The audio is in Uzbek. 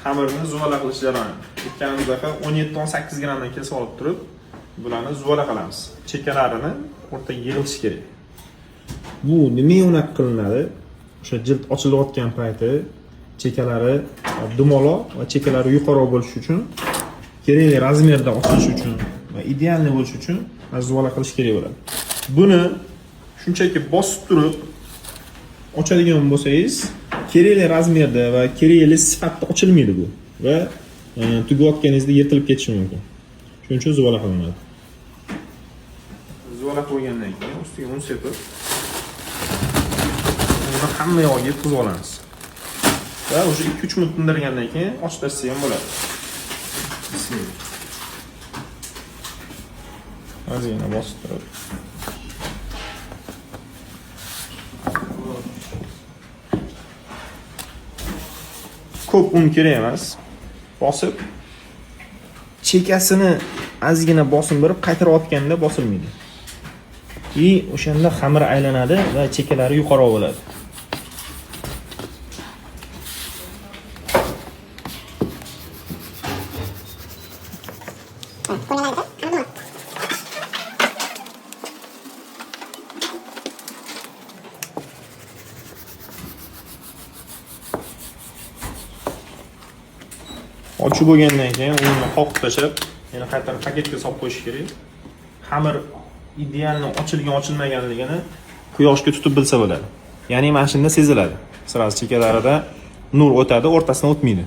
Xamirni zuvala qilish jarayoni. Aytganimizdek, 17-18 grammdan kesib olib turib, bularni zuvala qilamiz. Chekkalarini o'rtaga yig'ilishi kerak. Bu nimaga unaqa qilinadi? O'sha jild ochilayotgan payti chekkalari dumaloq va chekkalari yuqoriroq bo'lishi uchun, kerakli razmerda ochilishi uchun va идеальный bo'lishi uchun mana zuvala qilish kerak bo'ladi. Buni shunchaki bosib turib ochadigan bo'lsangiz, kerakli razmerda va kerakli sifatda ochilmaydi bu va tugayotganingizda yirtilib ketishi mumkin. Shuning uchun zuvala qilinadi. Zuvala qo'ygandan keyin ustiga un sepib, uni hamma yog'iga yetkazib olamiz. Va уже 2-3 minut tindirgandan keyin ochib tashlasa ham bo'ladi. Bismillah. Ozgina bosib turib. Ko'p un kerak emas. Bosib chekasini ozgina bosim berib qaytarayotganda bosilmaydi. И o'shanda xamir aylanadi va chekkalari yuqori bo'ladi. Ochib bo'lgandan keyin uni qoqib tashlab, yana qaytarib paketga solib qo'yish kerak. Xamir идеально ochilgan ochilmaganligini quyoshga tutib bilsa bo'ladi. Ya'ni mana shunda seziladi. Сразу chekkalarida nur o'tadi, o'rtasidan o'tmaydi.